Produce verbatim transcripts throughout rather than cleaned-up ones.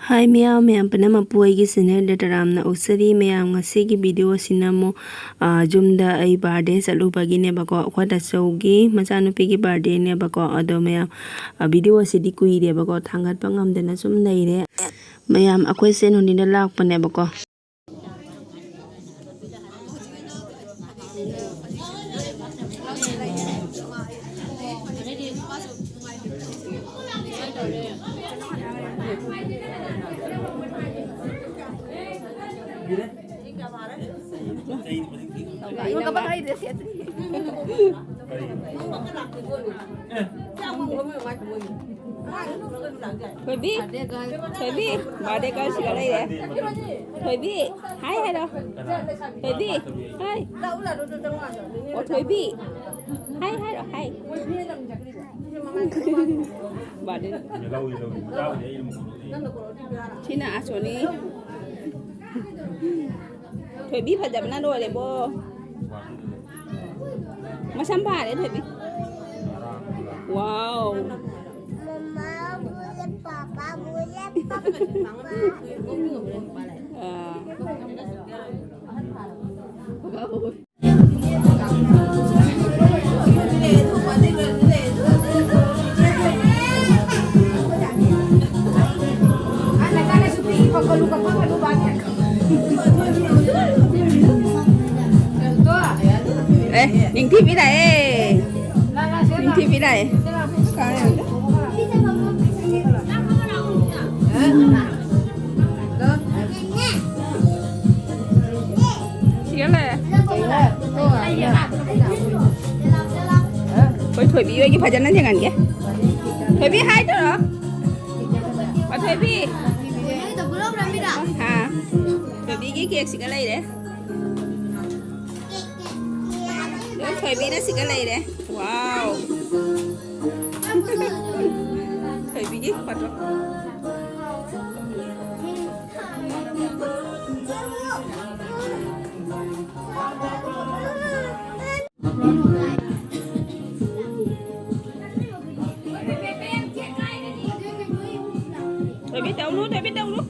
ꯍꯥꯏ ꯃꯌꯥꯝ, ꯃꯌꯥꯝ ꯄꯨꯝꯅꯃꯛꯄꯨ ꯑꯩꯒꯤ ꯆꯦꯅꯦꯜꯗ ꯇꯔꯥꯝꯅ ꯑꯣꯛꯆꯔꯤ꯫ ꯃꯌꯥꯝ, ꯉꯁꯤꯒꯤ ꯚꯤꯗꯤꯑꯣ ꯑꯁꯤꯅ ꯑꯃꯨꯛ, ꯑ, ꯌꯨꯝꯗ ꯑꯩ ꯕꯥꯔꯗꯦ ꯆꯠꯂꯨꯕꯒꯤꯅꯦꯕꯀꯣ, ꯑꯩꯈꯣꯏ ꯇꯥꯆꯧꯒꯤ ꯃꯆꯥꯅꯨꯄꯤꯒꯤ ꯕꯥꯔꯗꯦꯅꯦꯕꯀꯣ꯫ ꯑꯗꯣ ꯃꯌꯥꯝ, ꯑ, ꯚꯤꯗꯤꯑꯣ ꯑꯁꯤꯗꯤ ꯀꯨꯏꯔꯦꯕꯀꯣ, ꯊꯥꯡꯒꯠꯄ ꯉꯝꯗꯅ ꯁꯨꯝ ꯂꯩꯔꯦ꯫ ꯃꯌꯥꯝ, ꯑꯩꯈꯣꯏ ꯁꯦꯟ ꯍꯨꯟꯅꯤꯗ ꯂꯥꯛꯄꯅꯦꯕꯀꯣ꯫ ꯊꯣꯏꯕꯤ, ꯊꯣꯏꯕꯤ, ꯕꯥꯔꯗꯦ ꯒꯔꯜꯁꯤꯒ ꯂꯩꯔꯦ꯫ ꯊꯣꯏꯕꯤ, ꯍꯥꯏ ꯍꯥꯏꯔꯣ꯫ ꯊꯣꯏꯕꯤ, ꯍꯥꯏ꯫ ꯑꯣ, ꯊꯣꯏꯕꯤ, ꯍꯥꯏ ꯍꯥꯏꯔꯣ, ꯍꯥꯏ꯫ ꯕꯥꯔꯗꯦ꯫ ꯁꯤꯅ ꯑꯁꯣꯅꯤ꯫ ꯊꯣꯏꯕꯤ ꯐꯖꯕꯅ ꯂꯣꯏꯔꯦꯕꯣ꯫ ꯃꯁꯝ ꯐꯥꯔꯦ ꯊꯣꯏꯕꯤ꯫ ꯋꯥꯎ꯫ ꯃꯃꯥ ꯕꯨꯂꯦ, ꯄꯥꯄꯥ ꯕꯨꯂꯦ, ꯄꯥꯄꯥ꯫ ꯑꯥ꯫ ꯑꯦ, ꯅꯤꯡꯊꯤꯕꯤ ꯂꯥꯛꯑꯦ꯫ ꯅꯤꯡꯊꯤꯕꯤ ꯂꯥꯛꯑꯦ꯫ ꯁꯤꯒ ꯂꯩꯔꯦ꯫ ꯑꯩꯈꯣꯏ ꯊꯣꯏꯕꯤ ꯍꯣꯏꯒꯤ ꯐꯖꯅ ꯌꯦꯡꯍꯟꯒꯦ꯫ ꯊꯣꯏꯕꯤ, ꯍꯥꯏ ꯇꯧꯔꯣ꯫ ꯑꯣ, ꯊꯣꯏꯕꯤ꯫ ꯍꯥ꯫ ꯊꯣꯏꯕꯤꯒꯤ ꯀꯦꯛꯁꯤꯒ ꯂꯩꯔꯦ꯫ ꯑꯗꯨꯒ ꯊꯣꯏꯕꯤꯅ ꯁꯤꯒ ꯂꯩꯔꯦ꯫ ꯋꯥꯎ꯫ ꯊꯣꯏꯕꯤꯒꯤ ꯐꯣꯇꯣ꯫ ꯇꯧꯅꯨ, ꯗꯦꯕꯤꯠ, ꯇꯧꯅꯨ꯫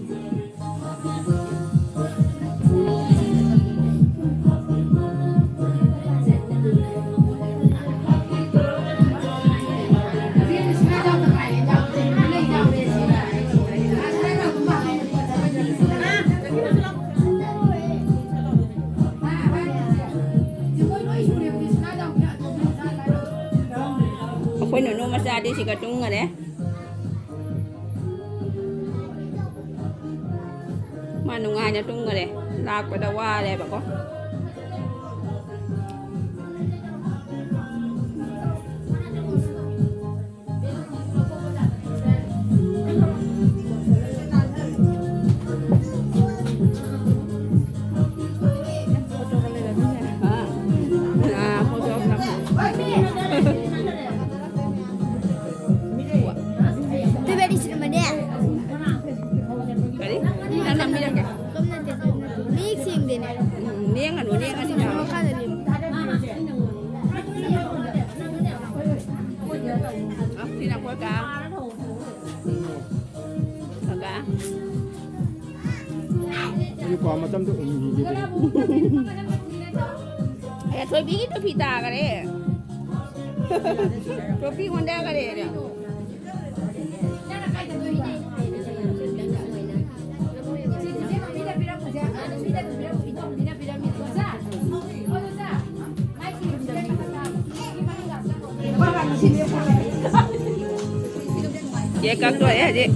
ꯑꯩꯈꯣꯏ ꯅꯨꯅꯨ ꯃꯆꯥꯗꯤ ꯁꯤꯒ ꯇꯨꯝꯈꯔꯦ꯫ ꯃꯥ ꯅꯨꯡꯉꯥꯏꯅ ꯇꯨꯝꯈꯔꯦ꯫ ꯂꯥꯛꯄꯗ ꯋꯥꯔꯦꯕꯀꯣ꯫ ꯑꯥ, ꯑꯥ, ꯐꯣꯇꯣ ꯅꯝꯃꯣ꯫ ꯑꯗꯨ ꯕꯦꯔꯤ ꯁꯤꯅꯦꯃꯥꯅꯦ꯫ ꯀꯔꯤ? ꯅꯪ ꯅꯝꯕꯤꯔꯛꯀꯦ꯫ ꯀꯝ ꯅꯠꯇꯦ, ꯀꯝ ꯅꯠꯇꯦ꯫ ꯃꯌꯦꯛ ꯁꯦꯡꯗꯦꯅꯦ꯫ ꯎꯝ, ꯂꯦꯡꯒꯅꯨ, ꯂꯦꯡꯒꯅꯤ ꯅꯪ꯫ ꯃꯈꯥꯗ ꯂꯦꯡꯉꯨ꯫ ꯑ, ꯁꯤꯅ ꯑꯩꯈꯣꯏ ꯀꯥ꯫ ꯀꯀꯥ꯫ ꯑꯩꯁꯨ ꯀ꯭ꯋꯥ ꯃꯇꯝꯗ ꯎꯝꯈꯤꯒꯦ꯫ ꯑꯦ, ꯊꯣꯏꯕꯤꯒꯤ ꯇꯨꯄꯤ ꯇꯥꯈꯔꯦ꯫ ꯇꯨꯄꯤ ꯑꯣꯟꯊꯈꯔꯦ꯫ ꯀꯦꯛ ꯀꯛꯇꯣꯔꯦ ꯍꯧꯖꯤꯛ꯫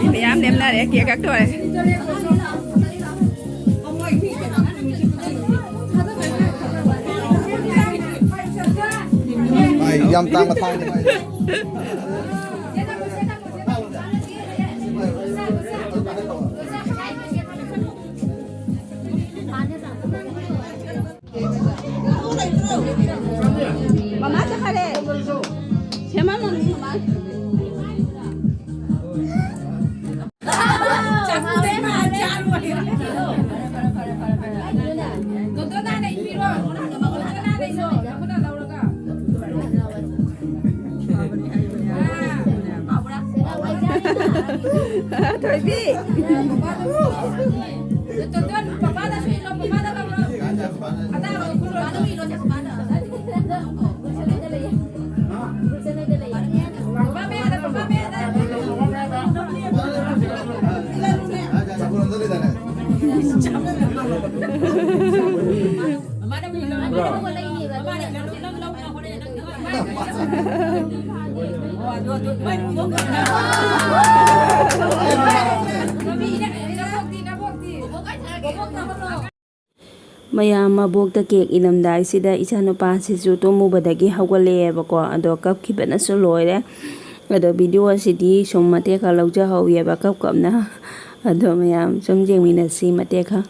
ꯃꯤ ꯃꯌꯥꯝ ꯂꯦꯝꯅꯔꯦ, ꯀꯦꯛ ꯀꯛꯇꯣꯔꯦ꯫ ꯚꯥꯏ, ꯌꯥꯝ ꯇꯥꯡꯕ ꯊꯥꯎꯅꯤ ꯚꯥꯏ꯫ ꯃꯃꯥ ꯆꯠꯈꯔꯦ꯫ ꯁꯦꯝꯃꯝꯃꯝꯅꯤ ꯃꯃꯥ꯫ ꯊꯣꯏꯕꯤ꯫ ꯄꯄꯥꯗꯁꯨ ꯏꯜꯂꯣ, ꯄꯄꯥꯗ ꯀꯧꯔꯣ꯫ ꯑꯗꯥ ꯄꯄꯥꯗ ꯏꯜꯂꯣ, ꯄꯄꯥꯗ꯫ ꯄꯄꯥ ꯃꯌꯥꯗ, ꯄꯄꯥ ꯃꯌꯥꯗ꯫ ꯃꯃꯥꯗ ꯏꯜꯂꯣ, ꯃꯃꯥꯗ ꯏꯜꯂꯣ꯫ ꯃꯌꯥꯝ ꯃꯕꯣꯛꯇ ꯀꯦꯛ ꯏꯜꯂꯝꯗꯥꯏꯁꯤꯗ ꯏꯆꯥꯅꯨꯄꯥꯁꯤꯁꯨ ꯇꯨꯝꯃꯨꯕꯗꯒꯤ ꯍꯧꯒꯠꯂꯛꯑꯦꯕꯀꯣ꯫ ꯑꯗꯣ ꯀꯞꯈꯤꯕꯅꯁꯨ ꯂꯣꯏꯔꯦ꯫ ꯑꯗꯣ ꯚꯤꯗꯤꯑꯣ ꯑꯁꯤꯗꯤ ꯁꯨꯝ ꯃꯇꯦꯛ ꯈꯔ ꯂꯧꯖꯍꯧꯒꯦꯕ ꯀꯞ ꯀꯞꯅ꯫ ꯑꯗꯣ ꯃꯌꯥꯝ ꯁꯨꯝ ꯌꯦꯡꯃꯤꯟꯅꯁꯤ ꯃꯇꯦꯛ ꯈꯔ꯫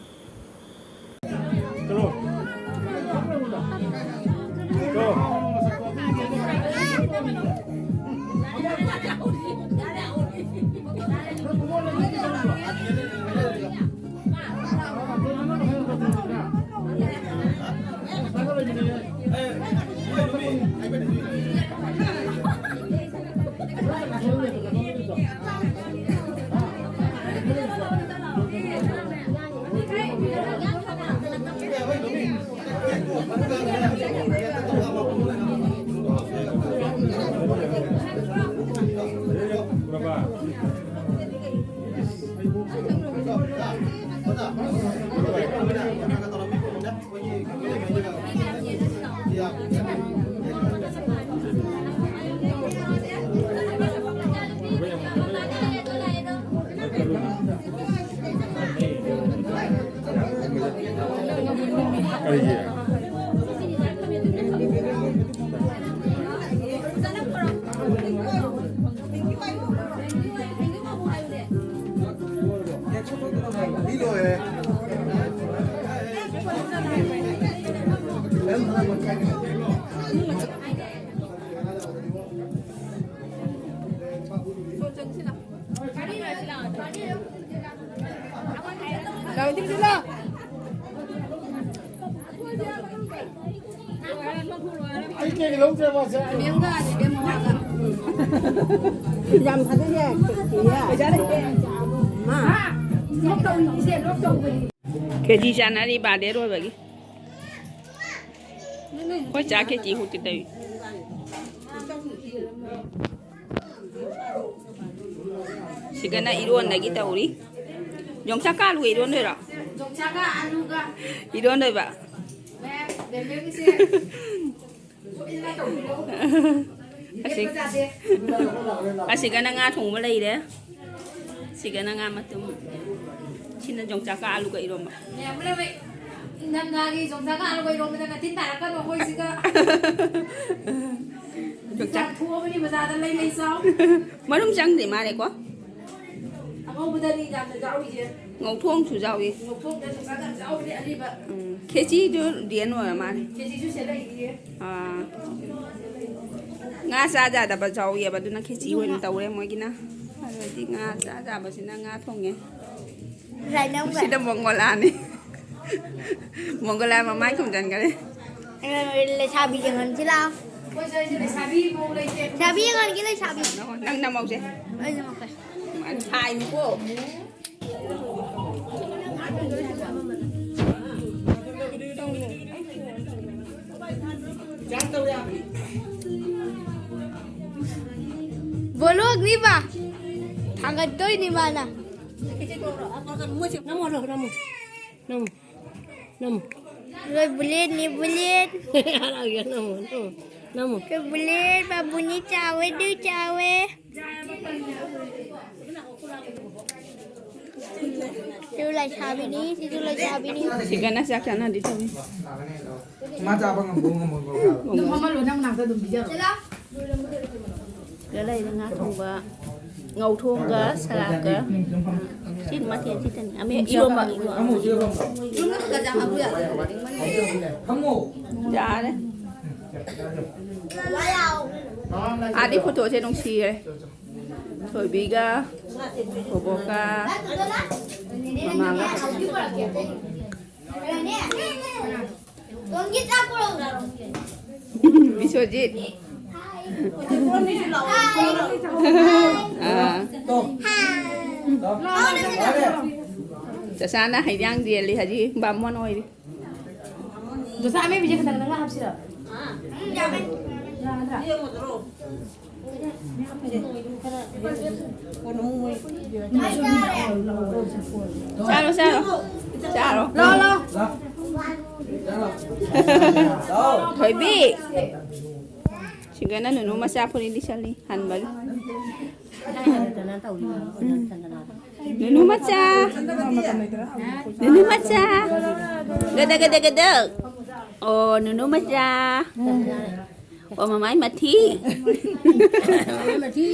ꯌꯥꯝ ꯐꯖꯩꯌꯦ꯫ ꯂꯣꯛ ꯇꯧꯔꯤꯁꯦ, ꯂꯣꯛ ꯇꯧꯕꯅꯤ꯫ ꯈꯦꯆꯤ ꯆꯥꯅꯔꯤ ꯕꯥꯔꯗꯦ ꯂꯣꯏꯕꯒꯤ꯫ ꯑꯩꯈꯣꯏ ꯆꯥ ꯈꯦꯆꯤ ꯍꯨꯠꯇꯤ ꯇꯧꯏ꯫ ꯁꯤꯒꯅ ꯏꯔꯣꯟꯗꯒꯤ ꯇꯧꯔꯤ꯫ ꯌꯣꯡꯆꯥꯛꯀ ꯑꯂꯨꯒ ꯏꯔꯣꯟꯗꯣꯏꯔꯣ? ꯌꯣꯡꯆꯥꯛꯀ ꯑꯂꯨꯒ꯫ ꯏꯔꯣꯟꯗꯣꯏꯕ꯫ ꯃꯌꯥꯝ ꯕꯦꯝꯕꯦꯝꯒꯤꯁꯦ꯫ ꯑꯁꯤ-, ꯑꯁꯤꯒꯅ ꯉꯥ ꯊꯣꯡꯕ ꯂꯩꯔꯦ꯫ ꯁꯤꯒꯅ ꯉꯥ ꯃꯇꯨꯝ꯫ ꯁꯤꯅ ꯌꯣꯡꯆꯥꯛꯀ ꯑꯂꯨꯒ ꯏꯔꯣꯝꯕ꯫ ꯃꯌꯥꯝ ꯄꯨꯝꯅꯃꯛ ꯏꯪꯊꯝꯊꯥꯒꯤ ꯌꯣꯡꯆꯥꯛꯀ ꯑꯂꯨꯒ ꯏꯔꯣꯝꯕꯗ ꯅꯥꯊꯤꯟ ꯇꯥꯔꯛꯀꯅꯨ ꯑꯩꯈꯣꯏ ꯁꯤꯗ꯫ ꯌꯣꯡꯆꯥꯛ ꯊꯣꯛꯑꯕꯅꯤ ꯕꯖꯥꯔꯗ ꯂꯩ ꯂꯩ ꯆꯥꯎ꯫ ꯃꯔꯨꯝ ꯆꯪꯗ꯭ꯔꯤ ꯃꯥꯜꯂꯦꯀꯣ? ꯑꯉꯧꯕꯗꯅꯤ ꯌꯥꯝꯅ ꯌꯥꯎꯔꯤꯁꯦ꯫ ꯉꯧꯊꯣꯡꯁꯨ ꯌꯥꯎꯏ꯫ ꯉꯧꯊꯣꯡꯗ ꯌꯣꯡꯆꯥꯛ ꯌꯥꯝ ꯌꯥꯎꯕꯅꯦ ꯑꯔꯤꯕ꯫ ꯎꯝ, ꯈꯦꯆꯤꯗꯨ ꯔꯦꯟ ꯑꯣꯏꯔ ꯃꯥꯜꯂꯦ꯫ ꯈꯦꯆꯤꯁꯨ ꯁꯤꯗ ꯂꯩꯔꯤꯌꯦ꯫ ꯑꯥ꯫ ꯉꯥ ꯆꯥ ꯌꯥꯗꯕ ꯌꯥꯎꯏꯑꯕ, ꯑꯗꯨꯅ ꯈꯦꯆꯤ ꯑꯣꯏꯅ ꯇꯧꯔꯦ ꯃꯣꯏꯒꯤꯅ꯫ ꯑꯗꯨꯗꯤ ꯉꯥ ꯆꯥ ꯌꯥꯕꯁꯤꯅ ꯉꯥ ꯊꯣꯡꯉꯦ꯫ ꯉꯁꯥꯏ ꯅꯪ ꯁꯤꯗ ꯃꯣꯡꯒꯣꯂꯥꯅꯤ꯫ ꯃꯣꯡꯒꯣꯂꯥ ꯃꯃꯥꯏ ꯈꯨꯝꯖꯟꯈꯔꯦ꯫ ꯂꯩꯁꯥꯕꯤ ꯌꯦꯡꯍꯟꯁꯤ ꯂꯥꯛꯑꯣ꯫ ꯑꯩꯈꯣꯏ ꯁ꯭ꯋꯥꯏꯁꯦ ꯂꯩꯁꯥꯕꯤ ꯃꯧ ꯂꯩꯇꯦ꯫ ꯂꯩꯁꯥꯕꯤ ꯌꯦꯡꯍꯟꯒꯦ, ꯂꯩꯁꯥꯕꯤ꯫ ꯅꯪ ꯅꯝꯍꯧꯁꯦ꯫ ꯑꯩ ꯅꯝꯍꯧꯒꯦ꯫ ꯍꯥꯏꯅꯤꯀꯣ꯫ ꯕꯣꯂꯣꯛꯅꯤꯕ꯫ ꯊꯥꯡꯒꯠꯇꯣꯏꯅꯤ ꯃꯥꯅ꯫ ꯅꯝꯃꯣ, ꯅꯝꯃꯣ, ꯅꯝꯃꯣ꯫ ꯅꯝꯃꯣ꯫ ꯂꯣꯏ ꯕꯨꯂꯦꯠꯅꯤ, ꯕꯨꯂꯦꯠ꯫ ꯍꯔꯥꯎꯒꯦ, ꯅꯝꯃꯣ, ꯅꯝꯃꯣ, ꯅꯝꯃꯣ꯫ ꯑꯩꯈꯣꯏ ꯕꯨꯂꯦꯠ ꯕꯥꯕꯨꯅꯤ ꯆꯥꯎꯋꯦ, ꯑꯗꯨ ꯆꯥꯎꯋꯦ꯫ ꯁꯤꯁꯨ ꯂꯩꯁꯥꯕꯤꯅꯤ, ꯁꯤꯁꯨ ꯂꯩꯁꯥꯕꯤꯅꯤ꯫ ꯁꯤꯒꯅ ꯆꯥꯛ ꯆꯥꯅꯗꯤ ꯇꯧꯏ꯫ ꯃꯥ ꯆꯥꯕ ꯉꯝꯕ ꯉꯝꯃꯣꯏꯕ꯫ ꯑꯗꯨꯝ ꯐꯝꯍꯜꯂꯣ, ꯅꯪ ꯃꯅꯥꯛꯇ ꯑꯗꯨꯝ ꯄꯤꯖꯔꯣ꯫ ꯁꯤꯗ ꯂꯩꯔꯦ ꯉꯥ ꯊꯣꯡꯕ, ꯉꯧ ꯊꯣꯡꯒ ꯁꯂꯥꯠꯀ꯫ ꯁꯤ ꯃꯊꯦꯜ ꯁꯤꯗꯅꯤ꯫ ꯑꯃ ꯏꯔꯣꯝꯕ, ꯏꯔꯣꯝꯕ꯫ ꯌꯥꯔꯦ꯫ ꯑꯥꯗꯤ ꯐꯣꯇꯣꯁꯦ ꯅꯨꯡꯁꯤꯔꯦ꯫ ꯊꯣꯏꯕꯤꯒ, ꯕꯣꯕꯣꯛꯀ, ꯃꯃꯥꯒ꯫ ꯕꯤꯁ꯭ꯋꯖꯤꯠ꯫ ꯑꯥ꯫ ꯆꯆꯥꯅ ꯍꯩꯖꯥꯡ ꯌꯦꯜꯂꯤ, ꯍꯧꯖꯤꯛ ꯕꯥꯃꯣꯟ ꯑꯣꯏꯔꯤ꯫ ꯗꯣꯁꯥ ꯑꯃꯦꯠꯄꯁꯦ ꯈꯤꯇꯪ ꯈꯤꯇꯪ ꯍꯥꯞꯁꯤꯔꯣ? ꯆꯥꯔꯣ, ꯆꯥꯔꯣ꯫ ꯆꯥꯔꯣ꯫ ꯊꯣꯏꯕꯤ꯫ ꯁꯤꯒꯅ ꯅꯨꯅꯨ ꯃꯆꯥ ꯐꯨꯔꯤꯠ ꯂꯤꯁꯜꯂꯤ, ꯍꯟꯕꯒꯤ꯫ ꯅꯨꯅꯨ ꯃꯆꯥ꯫ ꯅꯨꯅꯨ ꯃꯆꯥ꯫ Good, good, good. ꯑꯣ, ꯅꯨꯅꯨ ꯃꯆꯥ꯫ ꯑꯣ, ꯃꯃꯥꯏ ꯃꯊꯤ꯫ ꯃꯃꯥꯏ ꯃꯊꯤ꯫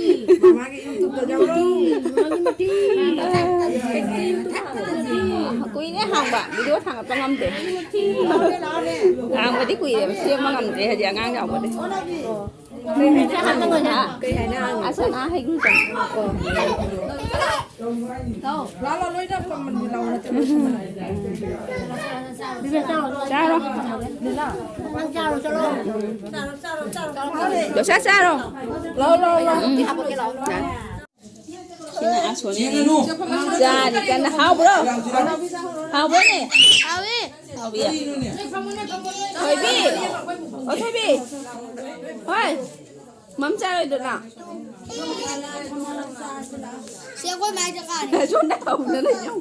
ꯃꯃꯥꯏ ꯃꯊꯤ꯫ ꯃꯃꯥꯏ ꯃꯊꯤ꯫ ꯀꯨꯏꯔꯦ ꯍꯥꯡꯕ, ꯚꯤꯗꯤꯑꯣ ꯊꯥꯡꯒꯠꯄ ꯉꯝꯗꯦ꯫ ꯍꯥꯡꯕꯗꯤ ꯀꯨꯏꯔꯦꯕ, ꯁꯦꯝꯕ ꯉꯝꯗ꯭ꯔꯦ, ꯍꯥꯏꯗꯤ ꯑꯉꯥꯡ ꯌꯥꯎꯕꯗꯤ꯫ ꯀꯩ ꯍꯥꯏꯅ ꯍꯥꯡꯉꯤ? ꯀꯩ ꯍꯥꯏꯅ ꯍꯥꯡꯉꯤ? ꯑꯁ, ꯑꯉꯥꯡ ꯍꯩꯒ꯭ꯔꯨ ꯆꯪꯉꯤ꯫ ꯂꯥꯛꯑꯣ, ꯂꯣꯏꯅ ꯀꯃꯟꯒꯤ ꯂꯥꯛꯑꯣ, ꯅꯠꯇ꯭ꯔꯒ ꯆꯥꯔꯣ꯫ ꯅꯪ ꯆꯥꯔꯣ, ꯆꯠꯂꯣ꯫ ꯗꯣꯁꯥ ꯆꯥꯔꯣ꯫ ꯂꯥꯛꯑꯣ, ꯂꯥꯛꯑꯣ, ꯂꯥꯛꯑꯣ꯫ ꯎꯝ, ꯎꯝ꯫ ꯁꯤꯅ ꯑꯁꯣꯅꯤꯅꯦ꯫ ꯆꯥꯔꯤ ꯀꯟꯅ꯫ ꯍꯥꯎꯕ꯭ꯔꯣ? ꯍꯥꯎꯕ꯭ꯔꯣꯅꯦ? ꯍꯥꯎꯋꯦ꯫ ꯍꯥꯎꯕꯤ꯫ ꯊꯣꯏꯕꯤ꯫ ꯑꯣ, ꯊꯣꯏꯕꯤ꯫ ꯍꯣꯏ꯫ ꯃꯝ ꯆꯥꯔꯣꯏꯗ꯭ꯔꯣ ꯅꯪ? ꯁꯤ ꯑꯩꯈꯣꯏ ꯃꯥꯏ ꯖꯒꯥꯅꯦ꯫ ꯁꯣꯝꯗ ꯍꯧꯗꯅ ꯂꯩꯌꯣ꯫